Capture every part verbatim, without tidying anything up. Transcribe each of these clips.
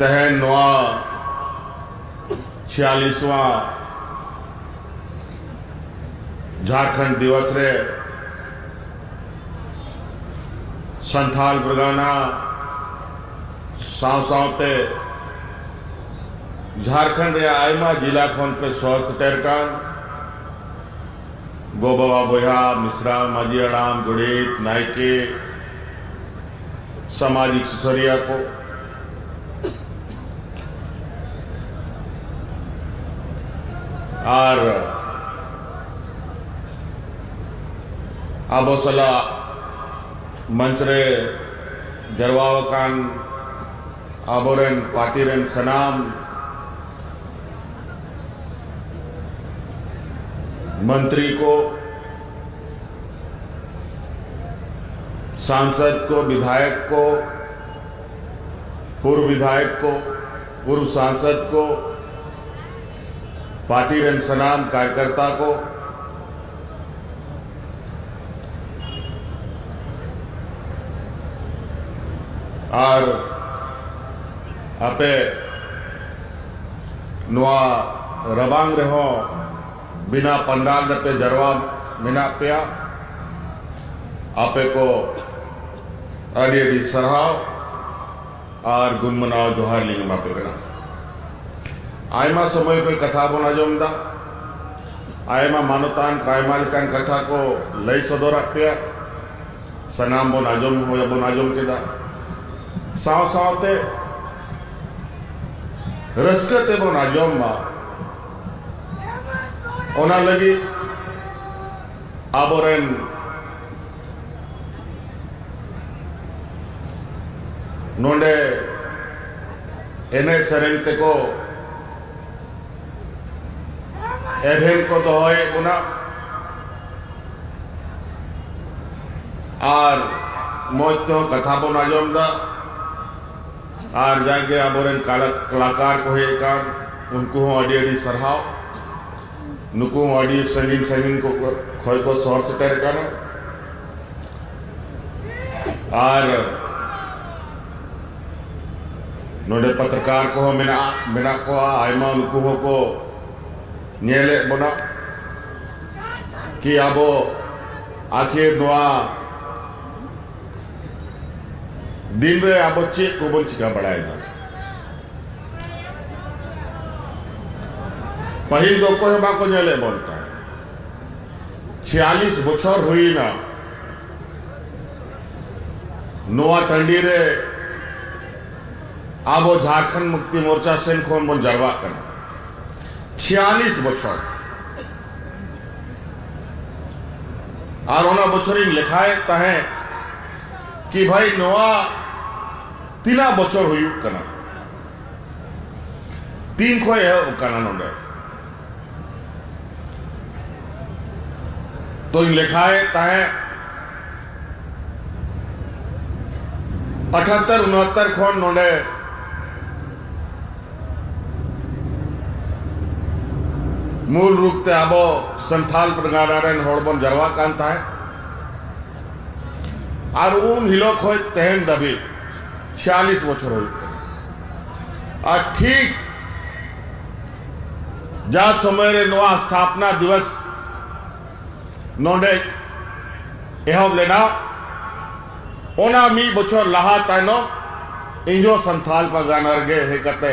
ᱛᱮᱦᱮᱧ ᱱᱚᱣᱟ ᱪᱷᱤᱭᱟᱞᱤᱥ ᱣᱟ ᱡᱷᱟᱨᱠᱷᱚᱸᱰ ᱫᱤᱵᱚᱥ ᱨᱮ ᱥᱟᱱᱛᱷᱟᱞ ᱯᱟᱨᱜᱟᱱᱟ ᱥᱟᱶ ᱥᱟᱶᱛᱮ ᱡᱷᱟᱨᱠᱷᱚᱸᱰ ᱨᱮᱭᱟᱜ ᱟᱭᱢᱟ ᱡᱤᱞᱟ ᱠᱷᱚᱱ ᱯᱮ ᱥᱚᱦᱚᱨ ᱥᱮᱴᱮᱨ ᱠᱟᱱ ᱜᱚ ᱵᱟᱵᱟ, ᱵᱚᱭᱦᱟ ᱢᱤᱥᱨᱟ, ᱢᱟᱹᱡᱷᱤ ᱦᱟᱲᱟᱢ, ᱜᱚᱰᱮᱛ, ᱱᱟᱭᱠᱮ, ᱥᱟᱢᱟᱡᱤᱠ ᱥᱩᱥᱟᱹᱨᱤᱭᱟᱹ ᱠᱚ, ᱟᱨ ᱟᱵᱚ ᱥᱟᱞᱟᱜ ᱢᱚᱧᱪ ᱨᱮ ᱡᱟᱨᱣᱟ ᱟᱠᱟᱱ ᱟᱵᱚᱨᱮᱱ ᱯᱟᱨᱴᱤ ᱨᱮᱱ ᱥᱟᱱᱟᱢ ᱢᱚᱱᱛᱨᱤ ᱠᱚ, ᱥᱟᱝᱥᱚᱫ ᱠᱚ, ᱵᱤᱫᱷᱟᱭᱚᱠ ᱠᱚ, ᱯᱩᱨᱵ ᱵᱤᱫᱷᱟᱭᱚᱠ ᱠᱚ, ᱯᱩᱨᱵ ᱥᱟᱝᱥᱚᱫ ᱠᱚ, ᱯᱟᱨᱴᱤ ᱨᱮᱱ ᱥᱟᱱᱟᱢ ᱠᱟᱨᱭᱚᱠᱚᱨᱛᱟ ᱠᱚ, ᱟᱨ ᱟᱯᱮ ᱱᱚᱣᱟ ᱨᱟᱵᱟᱝ ᱨᱮᱦᱚᱸ ᱵᱤᱱᱟ ᱯᱟᱱᱰᱟᱞ ᱨᱮᱯᱮ ᱡᱟᱨᱣᱟ ᱢᱮᱱᱟᱜ ᱯᱮᱭᱟ, ᱟᱯᱮ ᱠᱚ ᱟᱹᱰᱤ ᱟᱹᱰᱤ ᱥᱟᱨᱦᱟᱣ ᱟᱨ ᱜᱩᱱᱢᱟᱱᱟᱣ ᱡᱚᱦᱟᱨ ᱞᱤᱧ ᱮᱢᱟ ᱯᱮ ᱠᱟᱱᱟ᱾ ᱟᱭᱢᱟ ᱥᱚᱢᱚᱭ ᱠᱷᱚᱱ ᱠᱟᱛᱷᱟ ᱵᱚᱱ ᱟᱸᱡᱚᱢ ᱮᱫᱟ, ᱟᱭᱢᱟ ᱢᱟᱱᱚᱛᱟᱱ ᱠᱚ ᱟᱭᱢᱟ ᱞᱮᱠᱟᱱ ᱠᱟᱛᱷᱟ ᱠᱚ ᱞᱟᱹᱭ ᱥᱚᱫᱚᱨᱟᱜ ᱯᱮᱭᱟ, ᱥᱟᱱᱟᱢ ᱵᱚᱱ ᱟᱸᱡᱚᱢ ᱦᱚᱸ ᱵᱚᱱ ᱟᱸᱡᱚᱢ ᱠᱮᱫᱟ, ᱥᱟᱶ ᱥᱟᱶᱛᱮ ᱨᱟᱹᱥᱠᱟᱹ ᱛᱮᱵᱚᱱ ᱟᱸᱡᱚᱢ ᱢᱟ, ᱚᱱᱟ ᱞᱟᱹᱜᱤᱫ ᱟᱵᱚᱨᱮᱱ ᱱᱚᱰᱮ ᱮᱱᱮᱡ ᱥᱮᱨᱮᱧ ᱛᱮᱠᱚ ᱮᱵᱷᱮᱱ ᱠᱚ ᱫᱚᱦᱚᱭᱮᱫ ᱵᱚᱱᱟ ᱟᱨ ᱢᱚᱡᱽ ᱛᱮᱦᱚᱸ ᱠᱟᱛᱷᱟ ᱵᱚᱱ ᱟᱸᱡᱚᱢ ᱮᱫᱟ᱾ ᱟᱨ ᱡᱟᱜᱮ ᱟᱵᱚᱨᱮᱱ ᱠᱟᱞᱟ-, ᱠᱟᱞᱟᱠᱟᱨ ᱠᱚ ᱦᱮᱡ ᱟᱠᱟᱱ, ᱩᱱᱠᱩ ᱦᱚᱸ ᱟᱹᱰᱤ ᱟᱹᱰᱤ ᱥᱟᱨᱦᱟᱣ᱾ ᱱᱩᱠᱩ ᱦᱚᱸ ᱟᱹᱰᱤ ᱥᱟᱺᱜᱤᱧ ᱥᱟᱺᱜᱤᱧ ᱠᱚ, ᱠᱷᱚᱱ ᱠᱚ ᱥᱚᱦᱚᱨ ᱥᱮᱴᱮᱨ ᱟᱠᱟᱱᱟ᱾ ᱟᱨ ᱱᱚᱰᱮ ᱯᱚᱛᱨᱚᱠᱟᱨ ᱠᱚᱦᱚᱸ ᱢᱮᱱᱟᱜ, ᱢᱮᱱᱟᱜ ᱠᱚᱣᱟ, ᱟᱭᱢᱟ ᱱᱩᱠᱩ ᱦᱚᱸᱠᱚ ᱧᱮᱞᱮᱫ ᱵᱚᱱᱟ ᱠᱤ ᱟᱵᱚ ᱟᱹᱠᱷᱤᱨ ᱱᱚᱣᱟ ᱫᱤᱱ ᱨᱮ ᱟᱵᱚ ᱪᱮᱫ ᱠᱚᱵᱚᱱ ᱪᱤᱠᱟ ᱵᱟᱲᱟᱭᱮᱫᱟ᱾ ᱯᱟᱹᱦᱤᱞ ᱫᱚ ᱚᱠᱚᱭ ᱦᱚᱸ ᱵᱟᱠᱚ ᱧᱮᱞᱮᱫ ᱵᱚᱱ ᱛᱟᱦᱮᱸᱫ᱾ ᱪᱷᱤᱭᱟᱞᱤᱥ ᱵᱚᱪᱷᱚᱨ ᱦᱩᱭᱱᱟ ᱱᱚᱣᱟ ᱴᱟᱺᱰᱤ ᱨᱮ ᱟᱵᱚ ᱡᱷᱟᱨᱠᱷᱚᱸᱰ ᱢᱩᱠᱛᱤ ᱢᱳᱨᱪᱟ ᱥᱮᱱ ᱠᱷᱚᱱ ᱵᱚᱱ ᱡᱟᱨᱣᱟᱜ ᱠᱟᱱᱟ᱾ ᱪᱷᱤᱭᱟᱞᱤᱥ ᱵᱚᱪᱷᱚᱨ᱾ ᱟᱨ ᱚᱱᱟ ᱵᱚᱪᱷᱚᱨᱤᱧ ᱞᱮᱠᱷᱟᱭᱮᱫ ᱛᱟᱦᱮᱸᱫ ᱠᱤ ᱵᱷᱟᱭ, ᱱᱚᱣᱟ ᱛᱤᱱᱟᱹᱜ ᱵᱚᱪᱷᱚᱨ ᱦᱩᱭᱩᱜ ᱠᱟᱱᱟ, ᱛᱤᱱ ᱠᱷᱚᱱ ᱮᱦᱚᱵ ᱠᱟᱱᱟ ᱱᱚᱰᱮ᱾ ᱛᱚᱧ ᱞᱮᱠᱷᱟᱭᱮᱫ ᱛᱟᱦᱮᱸᱫ, ᱟᱴᱷᱟᱛᱛᱚᱨ ᱩᱱᱟᱛᱛᱚᱨ ᱠᱷᱚᱱ ᱱᱚᱰᱮ ᱢᱩᱞ ᱨᱩᱯ ᱛᱮ ᱟᱵᱚ ᱥᱟᱱᱛᱷᱟᱞ ᱯᱟᱨᱜᱟᱱᱟ ᱨᱮᱱ ᱦᱚᱲ ᱵᱚᱱ ᱡᱟᱨᱣᱟᱜ ᱠᱟᱱ ᱛᱟᱦᱮᱸᱫ᱾ ᱟᱨ ᱩᱱ ᱦᱤᱞᱳᱜ ᱠᱷᱚᱱ ᱛᱮᱦᱮᱧ ᱫᱷᱟᱹᱵᱤᱡ ᱪᱷᱤᱭᱟᱞᱤᱥ ᱵᱚᱪᱷᱚᱨ ᱦᱩᱭᱩᱜ ᱠᱟᱱᱟ᱾ ᱟᱨ ᱴᱷᱤᱠ ᱡᱟ ᱥᱚᱢᱚᱭ ᱨᱮ ᱱᱚᱣᱟ ᱥᱛᱷᱟᱯᱱᱟ ᱫᱤᱵᱚᱥ ᱱᱚᱰᱮ ᱮᱦᱚᱵ ᱞᱮᱱᱟ, ᱚᱱᱟ ᱢᱤᱫ ᱵᱚᱪᱷᱚᱨ ᱞᱟᱦᱟ ᱛᱟᱭᱱᱚᱢ ᱤᱧᱦᱚᱸ ᱥᱟᱱᱛᱷᱟᱞ ᱯᱟᱨᱜᱟᱱᱟ ᱨᱮᱜᱮ ᱦᱮᱡ ᱠᱟᱛᱮ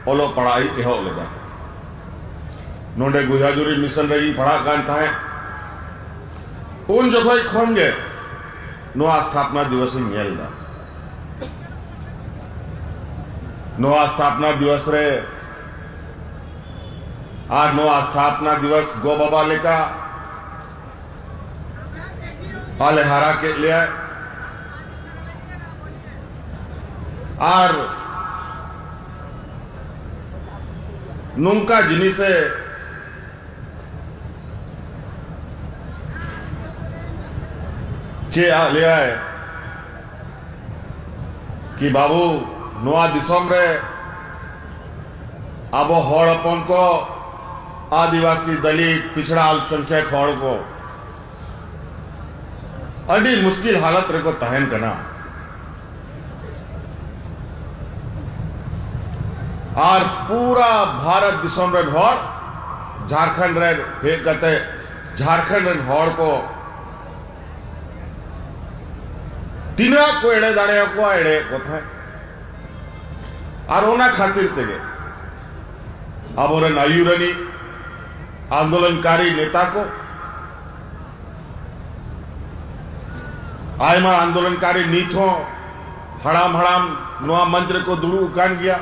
ᱚᱞᱚᱜ ᱯᱟᱲᱦᱟᱜ ᱤᱧ ᱮᱦᱚᱵ ᱞᱮᱫᱟ᱾ ᱱᱚᱰᱮ ᱜᱩᱦᱟᱡᱩᱨᱤ ᱢᱤᱥᱚᱱ ᱨᱮᱜᱤᱧ ᱯᱟᱲᱦᱟᱜ ᱠᱟᱱ ᱛᱟᱦᱮᱸᱫ᱾ ᱩᱱ ᱡᱚᱠᱷᱚᱡ ᱠᱷᱚᱱ ᱜᱮ ᱱᱚᱣᱟ ᱥᱛᱷᱟᱯᱱᱟ ᱫᱤᱵᱚᱥ ᱤᱧ ᱧᱮᱞ ᱮᱫᱟ᱾ ᱱᱚᱣᱟ ᱥᱛᱷᱟᱯᱱᱟ ᱫᱤᱵᱚᱥ ᱨᱮ ᱟᱨ ᱱᱚᱣᱟ ᱥᱛᱷᱟᱯᱱᱟ ᱫᱤᱵᱚᱥ ᱜᱚ ᱵᱟᱵᱟ ᱞᱮᱠᱟ ᱟᱞᱮ ᱦᱟᱨᱟ ᱠᱮᱫ ᱞᱮᱭᱟᱭ᱾ ᱟᱨ ᱱᱚᱝᱠᱟ ᱡᱤᱱᱤᱥᱮ ᱪᱮᱫ ᱟᱫ ᱞᱮᱭᱟᱭ ᱠᱤ ᱵᱟᱹᱵᱩ, ᱱᱚᱣᱟ ᱫᱤᱥᱚᱢ ᱨᱮ ᱟᱵᱚ ᱦᱚᱲ ᱦᱚᱯᱚᱱ ᱠᱚ, ᱟᱹᱫᱤᱵᱟᱹᱥᱤ, ᱫᱟᱞᱤᱛ, ᱯᱤᱪᱷᱲᱟ ᱟᱞᱯᱥᱚᱝᱠᱷᱭᱟᱠ ᱦᱚᱲ ᱠᱚ ᱟᱹᱰᱤ ᱢᱩᱥᱠᱤᱞ ᱦᱟᱞᱚᱛ ᱨᱮᱠᱚ ᱛᱟᱦᱮᱱ ᱠᱟᱱᱟ᱾ ᱟᱨ ᱯᱩᱨᱟ ᱵᱷᱟᱨᱚᱛ ᱫᱤᱥᱚᱢ ᱨᱮᱱ ᱦᱚᱲ ᱡᱷᱟᱨᱠᱷᱚᱸᱰ ᱨᱮ ᱦᱮᱡ ᱠᱟᱛᱮ ᱡᱷᱟᱨᱠᱷᱚᱸᱰ ᱨᱮᱱ ᱦᱚᱲ ᱠᱚ ᱛᱤᱱᱟᱹᱜ ᱠᱚ ᱮᱲᱮ ᱫᱟᱲᱮᱭᱟᱠᱚᱣᱟ, ᱮᱲᱮᱭᱮᱫ ᱠᱚ ᱛᱟᱦᱮᱸᱫ᱾ ᱟᱨ ᱚᱱᱟ ᱠᱷᱟᱹᱛᱤᱨ ᱛᱮᱜᱮ ᱟᱵᱚᱨᱮᱱ ᱟᱹᱭᱩᱨᱟᱹᱱᱤᱡ ᱟᱱᱫᱳᱞᱚᱱᱠᱟᱨᱤ ᱱᱮᱛᱟ ᱠᱚ, ᱟᱭᱢᱟ ᱟᱱᱫᱳᱞᱚᱱᱠᱟᱨᱤ ᱱᱤᱛ ᱦᱚᱸ ᱦᱟᱲᱟᱢ ᱦᱟᱲᱟᱢ ᱱᱚᱣᱟ ᱢᱚᱧᱪ ᱨᱮᱠᱚ ᱫᱩᱲᱩᱵ ᱟᱠᱟᱱ ᱜᱮᱭᱟ᱾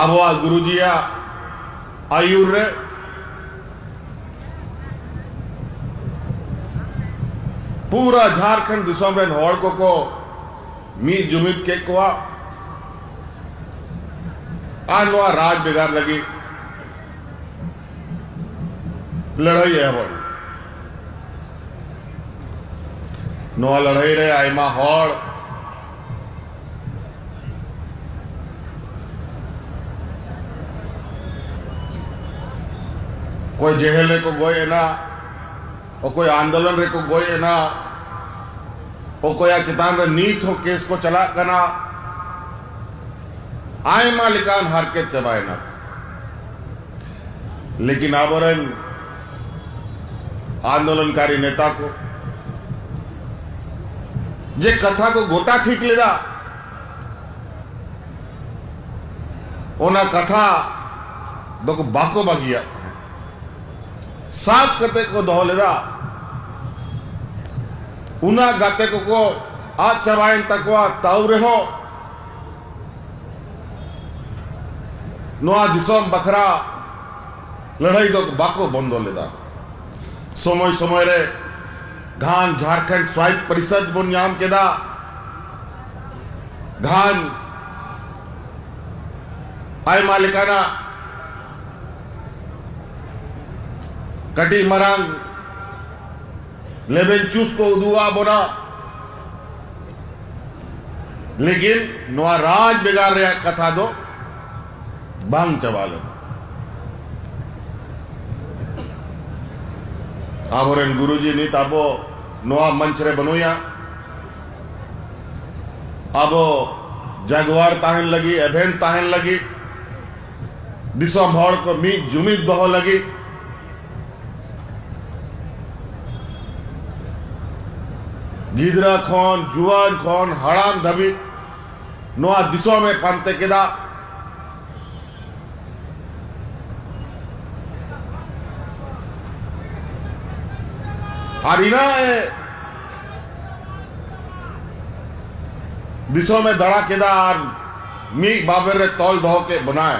ᱟᱵᱚᱣᱟᱜ ᱜᱩᱨᱩᱡᱤᱭᱟᱜ ᱟᱹᱭᱩᱨ ᱨᱮ ᱯᱩᱨᱟ ᱡᱷᱟᱨᱠᱷᱚᱸᱰ ᱫᱤᱥᱚᱢ ᱨᱮᱱ ᱦᱚᱲ ᱠᱚᱠᱚ ᱢᱤᱫ ᱡᱩᱢᱤᱫ ᱠᱮᱫ ᱠᱚᱣᱟ ᱟᱨ ᱱᱚᱣᱟ ᱨᱟᱡᱽ ᱵᱷᱮᱜᱟᱨ ᱞᱟᱹᱜᱤᱫ ᱞᱟᱹᱲᱦᱟᱹᱭ ᱮᱦᱚᱵ ᱮᱱᱟ᱾ ᱱᱚᱣᱟ ᱞᱟᱹᱲᱦᱟᱹᱭ ᱨᱮ ᱟᱭᱢᱟ ᱦᱚᱲ, ᱚᱠᱚᱭ ᱡᱮᱦᱮᱞ ᱨᱮᱠᱚ ᱜᱚᱡ ᱮᱱᱟ, ᱚᱠᱚᱭ ᱟᱱᱫᱳᱞᱚᱱ ᱨᱮᱠᱚ ᱜᱚᱡ ᱮᱱᱟ, ᱚᱠᱚᱭᱟᱜ ᱪᱮᱛᱟᱱ ᱨᱮ ᱱᱤᱛ ᱦᱚᱸ ᱠᱮᱥ ᱠᱚ ᱪᱟᱞᱟᱜ ᱠᱟᱱᱟ, ᱟᱭᱢᱟ ᱞᱮᱠᱟᱱ ᱦᱟᱨᱠᱮᱛ ᱪᱟᱵᱟᱭᱮᱱᱟ᱾ ᱞᱮᱠᱤᱱ ᱟᱵᱚᱨᱮᱱ ᱟᱱᱫᱳᱞᱚᱱᱠᱟᱨᱤ ᱱᱮᱛᱟ ᱠᱚ ᱡᱮ ᱠᱟᱛᱷᱟ ᱠᱚ ᱜᱚᱴᱟ ᱴᱷᱤᱠ ᱞᱮᱫᱟ, ᱚᱱᱟ ᱠᱟᱛᱷᱟ ᱫᱚᱠᱚ ᱵᱟᱠᱚ ᱵᱟᱹᱜᱤᱭᱟᱜ ᱛᱟᱦᱮᱸᱫ, ᱥᱟᱵ ᱠᱟᱛᱮ ᱠᱚ ᱫᱚᱦᱚ ᱞᱮᱫᱟ᱾ ᱩᱱᱟᱹᱜ ᱜᱟᱛᱮ ᱠᱚᱠᱚ ᱟᱫ ᱪᱟᱵᱟᱭᱮᱱ ᱛᱟᱠᱚᱣᱟ, ᱛᱟᱣ ᱨᱮᱦᱚᱸ ᱱᱚᱣᱟ ᱫᱤᱥᱚᱢ ᱵᱟᱠᱷᱨᱟ ᱞᱟᱹᱲᱦᱟᱹᱭ ᱫᱚ ᱵᱟᱠᱚ ᱵᱚᱱᱫᱚ ᱞᱮᱫᱟ᱾ ᱥᱚᱢᱚᱭ ᱥᱚᱢᱚᱭ ᱨᱮ ᱜᱷᱟᱱ ᱡᱷᱟᱨᱠᱷᱚᱸᱰ ᱥᱣᱟᱭᱤᱠ ᱯᱚᱨᱤᱥᱚᱫ ᱵᱚᱱ ᱧᱟᱢ ᱠᱮᱫᱟ, ᱜᱷᱟᱱ ᱟᱭᱢᱟ ᱞᱮᱠᱟᱱᱟᱜ ᱠᱟᱹᱴᱤᱡ ᱢᱟᱨᱟᱝ ᱞᱮᱵᱮᱞ ᱪᱩᱥ ᱠᱚ ᱩᱫᱩᱜ ᱟᱫ ᱵᱚᱱᱟ, ᱞᱮᱠᱤᱱ ᱱᱚᱣᱟ ᱨᱟᱡᱽ ᱵᱷᱮᱜᱟᱨ ᱨᱮᱭᱟᱜ ᱠᱟᱛᱷᱟ ᱫᱚ ᱵᱟᱝ ᱪᱟᱵᱟ ᱞᱮᱱᱟ᱾ ᱟᱵᱚᱨᱮᱱ ᱜᱩᱨᱩᱡᱤ ᱱᱤᱛ ᱟᱵᱚ ᱱᱚᱣᱟ ᱢᱚᱧᱪ ᱨᱮ ᱵᱟᱹᱱᱩᱭᱟ᱾ ᱟᱵᱚ ᱡᱟᱜᱽᱣᱟᱨ ᱛᱟᱦᱮᱱ ᱞᱟᱹᱜᱤᱫ, ᱮᱵᱷᱮᱱ ᱛᱟᱦᱮᱱ ᱞᱟᱹᱜᱤᱫ, ᱫᱤᱥᱚᱢ ᱦᱚᱲ ᱠᱚ ᱢᱤᱫ ᱡᱩᱢᱤᱫ ᱫᱚᱦᱚ ᱞᱟᱹᱜᱤᱫ, ᱜᱤᱫᱽᱨᱟᱹ ᱠᱷᱚᱱ, ᱡᱩᱣᱟᱹᱱ ᱠᱷᱚᱱ, ᱦᱟᱲᱟᱢ ᱫᱷᱟᱹᱵᱤᱡ ᱱᱚᱣᱟ ᱫᱤᱥᱚᱢ ᱮ ᱯᱟᱱᱛᱮ ᱠᱮᱫᱟ᱾ ᱟᱨ ᱤᱱᱟᱹ ᱮ ᱫᱤᱥᱚᱢ ᱮ ᱫᱟᱬᱟ ᱠᱮᱫᱟ ᱟᱨ ᱢᱤᱫ ᱵᱟᱵᱮᱨ ᱨᱮ ᱛᱚᱞ ᱫᱚᱦᱚ ᱠᱮᱫ ᱵᱚᱱᱟᱭ᱾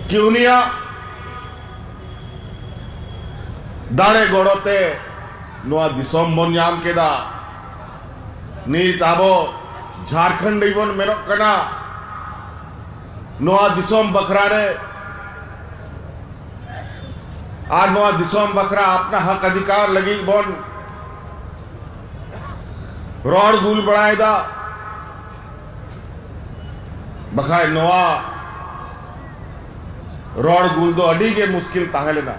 ᱠᱤ ᱩᱱᱤᱭᱟᱜ ᱫᱟᱲᱮ ᱜᱚᱲᱚ ᱛᱮ ᱱᱚᱣᱟ ᱫᱤᱥᱚᱢ ᱵᱚᱱ ᱧᱟᱢ ᱠᱮᱫᱟ᱾ ᱱᱤᱛ ᱟᱵᱚ ᱡᱷᱟᱨᱠᱷᱚᱸᱰ ᱨᱮᱵᱚᱱ ᱢᱮᱱᱚᱜ ᱠᱟᱱᱟ᱾ ᱱᱚᱣᱟ ᱫᱤᱥᱚᱢ ᱵᱟᱠᱷᱨᱟ ᱨᱮ ᱟᱨ ᱱᱚᱣᱟ ᱫᱤᱥᱚᱢ ᱵᱟᱠᱷᱨᱟ ᱟᱯᱱᱟ ᱦᱚᱠ ᱚᱫᱷᱤᱠᱟᱨ ᱞᱟᱹᱜᱤᱫ ᱵᱚᱱ ᱨᱚᱲ ᱜᱩᱞ ᱵᱟᱲᱟᱭᱮᱫᱟ᱾ ᱵᱟᱠᱷᱟᱡ ᱱᱚᱣᱟ ᱨᱚᱲ ᱜᱩᱞ ᱫᱚ ᱟᱹᱰᱤ ᱜᱮ ᱢᱩᱥᱠᱤᱞ ᱛᱟᱦᱮᱸ ᱞᱮᱱᱟ᱾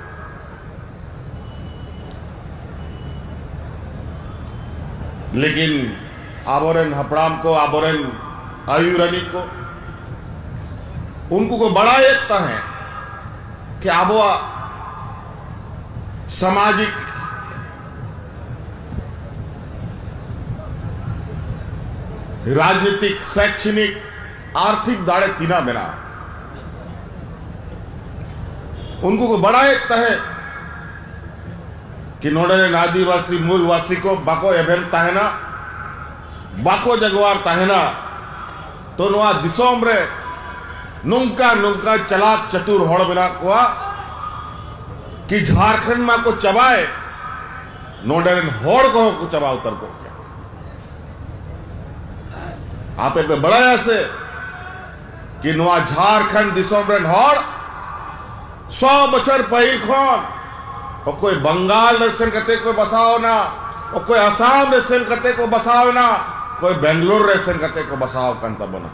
ᱞᱮᱠᱤᱱ ᱟᱵᱚᱨᱮᱱ ᱦᱟᱯᱲᱟᱢ ᱠᱚ, ᱟᱵᱚᱨᱮᱱ ᱟᱹᱭᱩᱨᱟᱹᱱᱤᱡ ᱠᱚ, ᱩᱱᱠᱩ ᱠᱚ ᱵᱟᱲᱟᱭᱮᱫ ᱛᱟᱦᱮᱸ ᱠᱤ ᱟᱵᱚᱣᱟᱜ ᱥᱟᱢᱟᱡᱤᱠ, ᱨᱟᱡᱽᱱᱤᱛᱤᱠ, ᱥᱮᱠᱪᱷᱤᱱᱤᱠ, ᱟᱨᱛᱷᱤᱠ ᱫᱟᱲᱮ ᱛᱤᱱᱟᱹᱜ ᱢᱮᱱᱟᱜᱼᱟ᱾ ᱩᱱᱠᱩ ᱠᱚ ᱵᱟᱲᱟᱭᱮᱫ ᱛᱟᱦᱮᱸᱫ ᱠᱤ ᱱᱚᱰᱮ ᱨᱮᱱ ᱟᱹᱫᱤᱵᱟᱹᱥᱤ ᱢᱩᱞᱵᱟᱹᱥᱤ ᱠᱚ ᱵᱟᱠᱚ ᱮᱵᱷᱮᱱ ᱛᱟᱦᱮᱱᱟ, ᱵᱟᱠᱚ ᱡᱟᱜᱣᱟᱨ ᱛᱟᱦᱮᱱᱟ, ᱛᱚ ᱱᱚᱣᱟ ᱫᱤᱥᱚᱢ ᱨᱮ ᱱᱚᱝᱠᱟ ᱱᱚᱝᱠᱟ ᱪᱟᱞᱟᱠ ᱪᱟᱛᱩᱨ ᱦᱚᱲ ᱢᱮᱱᱟᱜ ᱠᱚᱣᱟ ᱠᱤ ᱡᱷᱟᱨᱠᱷᱚᱸᱰ ᱢᱟ ᱠᱚ ᱪᱟᱵᱟᱭ, ᱱᱚᱰᱮ ᱨᱮᱱ ᱦᱚᱲ ᱠᱚᱦᱚᱸ ᱠᱚ ᱪᱟᱵᱟ ᱩᱛᱟᱹᱨ ᱠᱚᱜ ᱜᱮᱭᱟ᱾ ᱟᱯᱮ ᱯᱮ ᱵᱟᱲᱟᱭᱟ ᱥᱮ ᱠᱤ ᱱᱚᱣᱟ ᱡᱷᱟᱨᱠᱷᱚᱸᱰ ᱫᱤᱥᱚᱢ ᱨᱮᱱ ᱦᱚᱲ ᱥᱚ ᱵᱚᱪᱷᱚᱨ ᱯᱟᱹᱦᱤᱞ ᱠᱷᱚᱱ ᱚᱠᱚᱭ ᱵᱟᱝᱜᱟᱞ ᱨᱮ ᱥᱮᱱ ᱠᱟᱛᱮ ᱠᱚ ᱵᱟᱥᱟᱣ ᱮᱱᱟ, ᱚᱠᱚᱭ ᱟᱥᱟᱢ ᱨᱮ ᱥᱮᱱ ᱠᱟᱛᱮ ᱠᱚ ᱵᱟᱥᱟᱣ ᱮᱱᱟ, ᱚᱠᱚᱭ ᱵᱮᱝᱜᱟᱞᱳᱨ ᱨᱮ ᱥᱮᱱ ᱠᱟᱛᱮ ᱠᱚ ᱵᱟᱥᱟᱣ ᱟᱠᱟᱱ ᱛᱟᱵᱚᱱᱟ᱾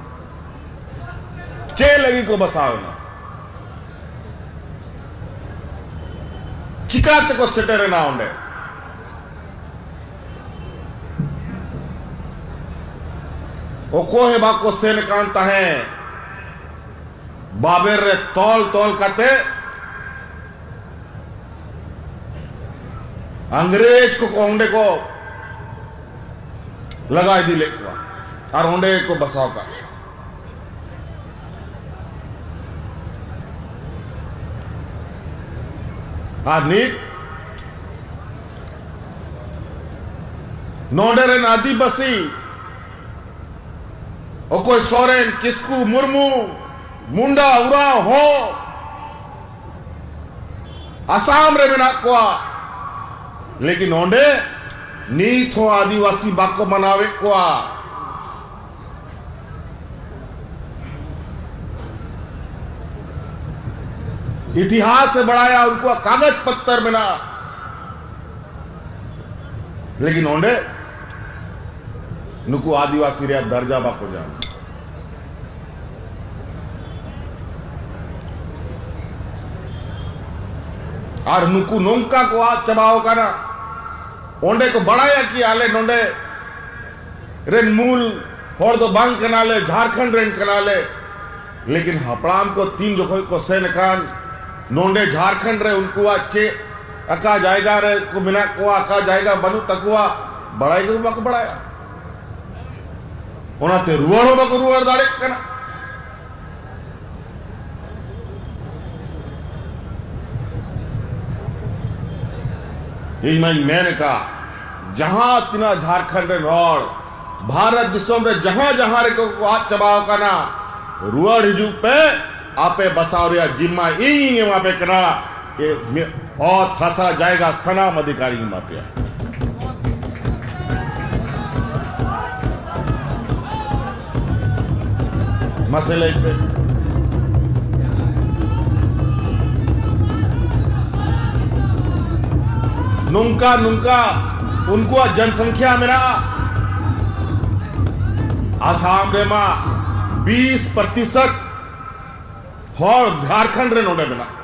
ᱪᱮᱫ ᱞᱟᱹᱜᱤᱫ ᱠᱚ ᱵᱟᱥᱟᱣ ᱮᱱᱟ? ᱪᱤᱠᱟ ᱛᱮᱠᱚ ᱥᱮᱴᱮᱨ ᱮᱱᱟ ᱚᱸᱰᱮ? ᱚᱠᱚᱭ ᱦᱚᱸ ᱵᱟᱠᱚ ᱥᱮᱱ ᱠᱟᱱ ᱛᱟᱦᱮᱸ᱾ ᱵᱟᱵᱮᱨ ᱨᱮ ᱛᱚᱞ ᱛᱚᱞ ᱠᱟᱛᱮ ᱤᱝᱨᱮᱡᱽ ᱠᱚ, ᱠᱚ ᱚᱸᱰᱮ ᱠᱚ ᱞᱟᱜᱟ ᱤᱫᱤ ᱞᱮᱫ ᱠᱚᱣᱟ ᱟᱨ ᱚᱸᱰᱮ ᱠᱚ ᱵᱟᱥᱟᱣ ᱠᱟᱜ ᱠᱚᱣᱟ᱾ ᱟᱨ ᱱᱤᱛ ᱱᱚᱰᱮ ᱨᱮᱱ ᱟᱹᱫᱤᱵᱟᱹᱥᱤ ᱚᱠᱚᱭ ᱥᱚᱨᱮᱱ, ᱠᱤᱥᱠᱩ, ᱢᱩᱨᱢᱩ, ᱢᱩᱱᱰᱟ, ᱩᱨᱟᱣ ᱦᱚᱸ ᱟᱥᱟᱢ ᱨᱮ ᱢᱮᱱᱟᱜ ᱠᱚᱣᱟ, ᱞᱮᱠᱤᱱ ᱚᱸᱰᱮ ᱱᱤᱛ ᱦᱚᱸ ᱟᱹᱫᱤᱵᱟᱹᱥᱤ ᱵᱟᱠᱚ ᱢᱟᱱᱟᱣᱮᱫ ᱠᱚᱣᱟ᱾ ᱤᱛᱤᱦᱟᱥ ᱮ ᱵᱟᱲᱟᱭᱟ, ᱩᱱᱠᱩᱣᱟᱜ ᱠᱟᱜᱚᱡᱽ ᱯᱚᱛᱛᱚᱨ ᱢᱮᱱᱟᱜᱼᱟ, ᱞᱮᱠᱤᱱ ᱚᱸᱰᱮ ᱱᱩᱠᱩ ᱟᱹᱫᱤᱵᱟᱹᱥᱤ ᱨᱮᱭᱟᱜ ᱫᱟᱨᱡᱟ ᱵᱟᱠᱚ ᱧᱟᱢ᱾ ᱟᱨ ᱱᱩᱠᱩ ᱱᱚᱝᱠᱟ ᱠᱚ ᱟᱫ ᱪᱟᱵᱟᱣ ᱟᱠᱟᱱᱟ᱾ ᱚᱸᱰᱮ ᱠᱚ ᱵᱟᱲᱟᱭᱟ ᱠᱤ ᱟᱞᱮ ᱱᱚᱰᱮ ᱨᱮᱱ ᱢᱩᱞ ᱦᱚᱲ ᱫᱚ ᱵᱟᱝ ᱠᱟᱱᱟᱞᱮ, ᱡᱷᱟᱨᱠᱷᱚᱸᱰ ᱨᱮᱱ ᱠᱟᱱᱟᱞᱮ᱾ ᱞᱮᱠᱤᱱ ᱦᱟᱯᱲᱟᱢ ᱠᱚ ᱛᱤᱱ ᱡᱚᱠᱷᱚᱡ ᱠᱚ ᱥᱮᱱ ᱟᱠᱟᱱ, ᱱᱚᱰᱮ ᱡᱷᱟᱨᱠᱷᱚᱸᱰ ᱨᱮ ᱩᱱᱠᱩᱣᱟᱜ ᱪᱮᱫ, ᱟᱠᱟ ᱡᱟᱭᱜᱟ ᱨᱮ ᱠᱚ ᱢᱮᱱᱟᱜ ᱠᱚᱣᱟ, ᱟᱠᱟ ᱡᱟᱭᱜᱟ ᱵᱟᱹᱱᱩᱜ ᱛᱟᱠᱚᱣᱟ, ᱵᱟᱲᱟᱭ ᱜᱮ ᱵᱟᱠᱚ ᱵᱟᱲᱟᱭᱟ᱾ ᱚᱱᱟᱛᱮ ᱨᱩᱣᱟᱹᱲ ᱦᱚᱸ ᱵᱟᱠᱚ ᱨᱩᱣᱟᱹᱲ ᱫᱟᱲᱮᱭᱟᱜ ᱠᱟᱱᱟ᱾ ᱤᱧ ᱢᱟᱧ ᱢᱮᱱ ᱟᱠᱟᱫ, ᱡᱟᱦᱟᱸ ᱛᱤᱱᱟᱹᱜ ᱡᱷᱟᱨᱠᱷᱚᱸᱰ ᱨᱮᱱ ᱦᱚᱲ ᱵᱷᱟᱨᱚᱛ ᱫᱤᱥᱚᱢ ᱨᱮ ᱡᱟᱦᱟᱸ ᱡᱟᱦᱟᱸ ᱨᱮᱠᱚ ᱠᱚ ᱟᱫ ᱪᱟᱵᱟᱣ ᱟᱠᱟᱱᱟ, ᱨᱩᱣᱟᱹᱲ ᱦᱤᱡᱩᱜ ᱯᱮ᱾ ᱟᱯᱮ ᱵᱟᱥᱟᱣ ᱨᱮᱭᱟᱜ ᱡᱤᱢᱢᱟ ᱤᱧᱤᱧ ᱮᱢᱟ ᱯᱮ ᱠᱟᱱᱟ᱾ ᱮ, ᱢᱤ-, ᱚᱛ ᱦᱟᱥᱟ ᱡᱟᱭᱜᱟ ᱥᱟᱱᱟᱢ ᱚᱫᱷᱤᱠᱟᱨᱤᱧ ᱮᱢᱟ ᱯᱮᱭᱟ᱾ ᱢᱟᱥᱮ ᱞᱟᱹᱭ ᱯᱮ᱾ ᱱᱚᱝᱠᱟ, ᱱᱚᱝᱠᱟ ᱩᱱᱠᱩᱣᱟᱜ ᱡᱚᱱᱥᱚᱝᱠᱷᱭᱟ ᱢᱮᱱᱟᱜᱼᱟ᱾ ᱟᱥᱟᱢ ᱨᱮᱢᱟ ᱵᱤᱥ ᱯᱨᱚᱛᱤᱥᱚᱛ ᱦᱚᱲ ᱡᱷᱟᱨᱠᱷᱚᱸᱰ ᱨᱮ ᱱᱚᱰᱮ ᱢᱮᱱᱟᱜ